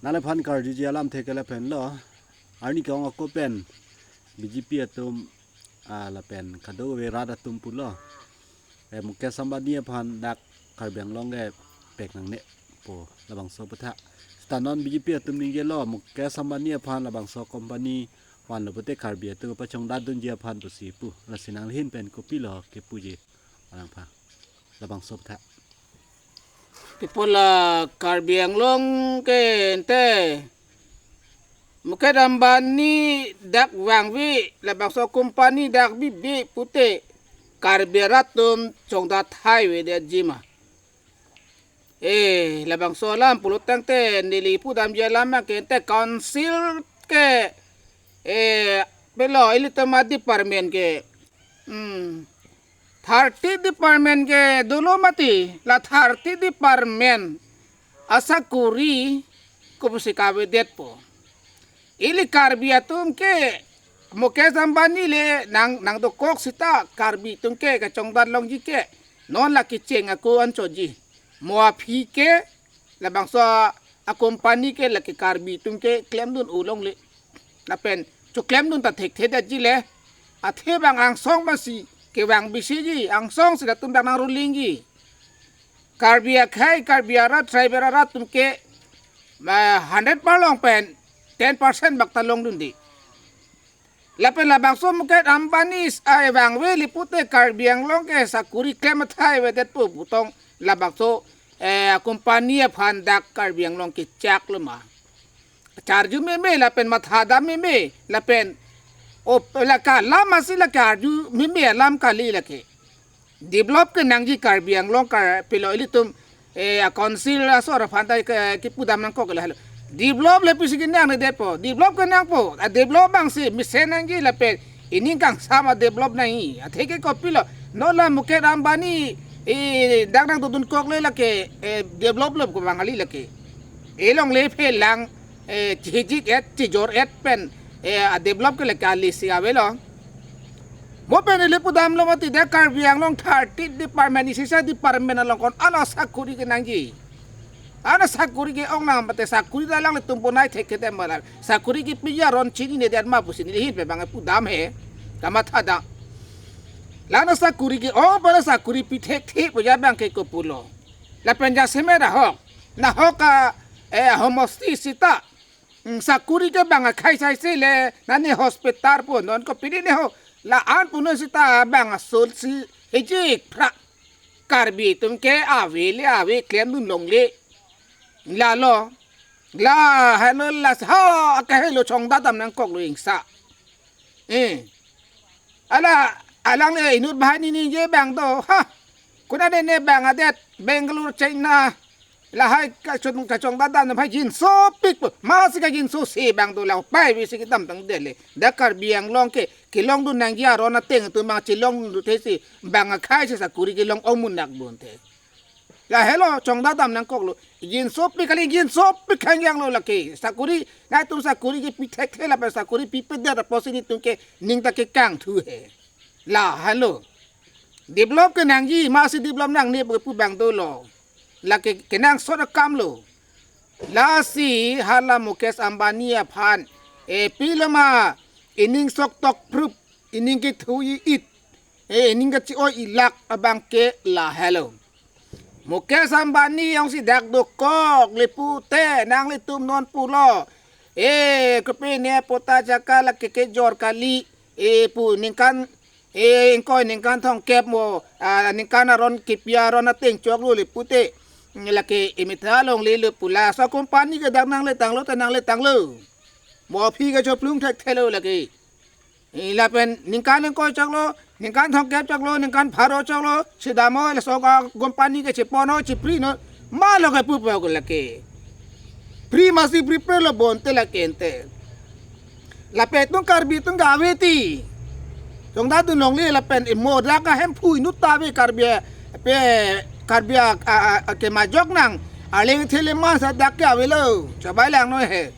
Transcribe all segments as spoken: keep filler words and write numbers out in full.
Nangliphan karjuji alamthe ke lapen lo. Arni ke-ong ako pen B J P atum, ah, lapen kadokave rat atum pulo, eh, Mukesh Ambani aphan dak Karbi Anglong ke pek nangne pu labangso aphuthak. Seta non B J P atum ningjelo Mukesh Ambani aphan labangso company vanlo pute Karbi atum pachongdatdunji aphan pusi pu. Lasi nangli ahin pen kopilo kepuji, alang pha. Labangso aphuthak. People, ah, Karbi Anglong ke ente Mukesh Ambani dak vangve, labangso company dak bibe pute Karbi arat atum chongdat thai avedetji ma. Eh, labangso alam pulo tangte neli pudamji alam ke ente council ke, eh, pilo ilitum a-department ke, hmm, thirty department ke dolo mati, la thirty department asakori kopusi kavedetpo. Ili Karbi atum ke Mukesh Ambani le nang, nangdokok seta Karbi atum ke kachongdat longji ke non la kecheng ako anchotji. Mo aphi ke labangso a-company ke lake Karbi atum ke klemdun ulongle. Lapen choklemdun ta thekthedetji le. Athe bang angsong masi kevang bisiji, angsong si latum dak nangrulingji. Karbi akhei, Karbi arat, tribal arat atum ke, ma, hundred parlong pen ten percent bak ta longdunde. Lapen labangso Mukesh Ambani s-, ai vangve le pute Karbi Anglong ke sakori klem athai avedetpo putong labangso, eh, company aphan dak Karbi Anglong kechaklo ma. Charju meme lapen mathadam meme lapen, o, lake alam masi lake arju meme alam kali lake. Develop kenangji Karbi Anglong kar pilo ilitum, eh, a-council asor aphan ta ke, kepudam nangkok lahelo. Develop le pisi kenangnedepo. Develop kenangpo. A-develop abang si mesen nangji lapen ining kangsam a-develop nangji. Athe ke kopilo. Non la Mukesh Ambani, eh, dak nangdodunkok le lake, eh, develop lo ko Bangali lake. Elongle phelang, eh, chijik et, chijor et pen, eh, a-develop ke lake alisi avelo. Mo pen ili pudamlo mati dak Karbi Anglong thirty department, isisa department along ko-an asakori kenangji. An asakori ke-ong nang mate sakori ta alanglitum bonai thekthedetji ma la. Sakori kepiji aron chininedet ma pusi neli ahin pen bang pudam he. Kamatha da. La-an asakori ke-ong pen asakori pi thekthe pu ja bang ke kopulo. Lapen jasemet ahok. Nahok a, eh, homosti seta. Hmm, sakori ke bang akhei saisi le, nani hospital pu non kopine ho. La-an punon seta bang asol si hejik phra. Karbi atum ke ave le ave klemdun longle. Lalo. Lahelo la ho, akahelo chongdadam nangkoklo ingsa. Eh. Ala, alangle inut bahai nini je bang do. Ha. Konatne bang adet Bangalore, China. Lahai kachong, kachongdadam nang phai jinsopik pu. Masi kajinso si bang do la pai bisi kedamtangdet le. Dak Karbi Anglong ke kelongdun nangji aron ateng atum bang chelongdunde si bang akhei si sakori kelong-ong munak bonte. Lahelo chongdadam nangkoklo. Jinsopik kali, jinsopik hangyanglo lake. Sakori, nangtum sakori kepi thekthe lapen sakori pipedet apotsi nelitum ke ning ta kekangthu he. Lahelo. Develop kenangji, masi develop nangne pu bang dolo. Lake kenangsot akamlo. Lasi hala Mukesh Ambani aphan, eh, pilo ma ining sok tokphrup, ining kethu-i-it, eh, ining kachi-oi-ilak abang ke lahelo. Mukesh Ambani jongsi dak dokok le pute nanglitum non pulo. Eh, kopine pota jaka lake kejor kali, eh, pu ningkan, eh, ingkoi ningkan thomkep mo, ah, ningkan aron kepi aron ateng choklo le pute. Lake imitha longlelo pu laso company ke dak nangletanglo ta nangletanglo. Mo aphi ke choplung thekthelo lake. Eh, lapen ningkan ingkoi choklo, ningkan thomkep choklo, ningkan pharo choklo, chedamnon laso a-company ke cheponnon, cheprinon, ma lo kepupo ko lake. Pri masi pri prelo bonte lake ente. Lapen itum Karbi atum ke ave ti. Chongdadun longle lapen imo dak ahemphu inut ta ave Karbi, pe Karbi a, a, a, kemajok nang. Arleng thele masa dak ke avelo. Chobai langnon he.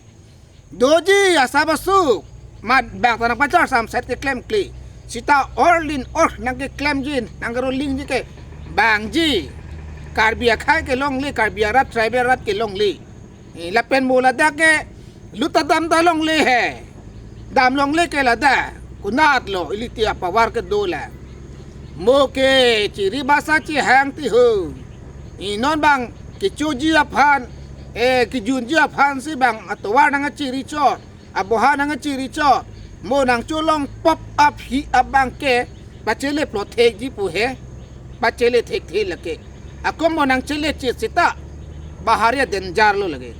Doji asap asuk. Mat bang ta nangpachar samset keklemkle. Seta orlin or nangkeklemji, nangkerulingji ke bangji. Karbi akhei kelongle, Karbi arat, tribal arat kelongle. Eh, lapen mo ladak ke lut ta dam ta longle he. Dam longle ke ladak. Konatlo ili ti apower kedo la. Mo ke chiri basa chihang ti ho. Eh, non bang kechoji aphan, eh, kejunji aphan si bang atovar nangchiri chot, aboha nangchiri chot. Mo nangcholong pop aphi abang ke pachele plot thekji pu he. Pachele thekthe lake. Ako mo nangchele chit seta bahari danger lo lake.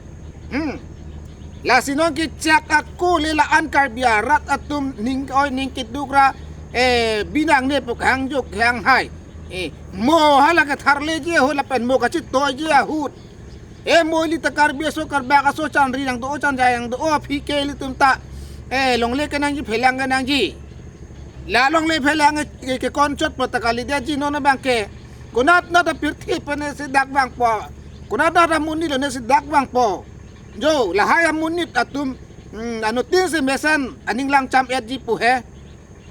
Hmm. Lasi non kechak ako le la-an Karbi arat atum ning oi ning keduk ra, eh, binangne pu kehang juk kehang hai. Eh, mo hala ketharleji ahut lapen mo kachitoiji ahut. Eh, mo ili ta Karbi aso Karbak aso chanri nangdo, chanjai nangdo, aphi ke ilitum ta, eh, longle kenangji, phelang kenangji. La longle phelang ke, ke konchot po ta kalidet ji non abang ke. Konatnat apirthe pen si dak vangpo. Konatnat amonit lo ne si dak vangpo. Jo, lahai amonit atum, hmm, anuttin si mesen aning lang cham-etji pu he.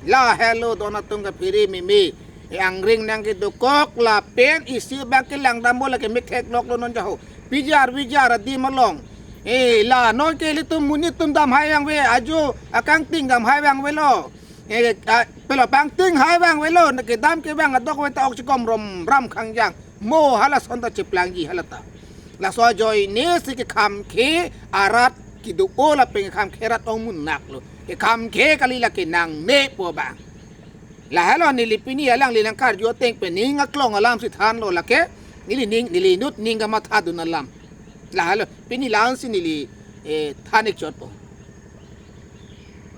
Lahelo don atum ke phiri mimi. E angring nangkedokok lapen isi abang ke langdampo lake mek thekloklo non jaho. P G R V G R adim along. Eh, la non ke ilitum monit atum damhai vangve, ajo akangting damhai vangvelo. Eh, a, pelo pangting hai vangvelo, kedam kevang adok ve ta ok chikom rom ram khangjang. Mo halason ta cheplangji hala ta. Laso ajoine si kekhamkhe arat kedo-o lapen kekhamkhe arat ongmun naklo. Kekhamkhe kali lake nangne pu abang. Lahelo neli pini alangli nangkarju ateng pen ning aklong alam si thanlo lake. Neli ning, neli inut ning kamathadun alam. Lahelo pini la-an si neli, eh, than-ik chotpo.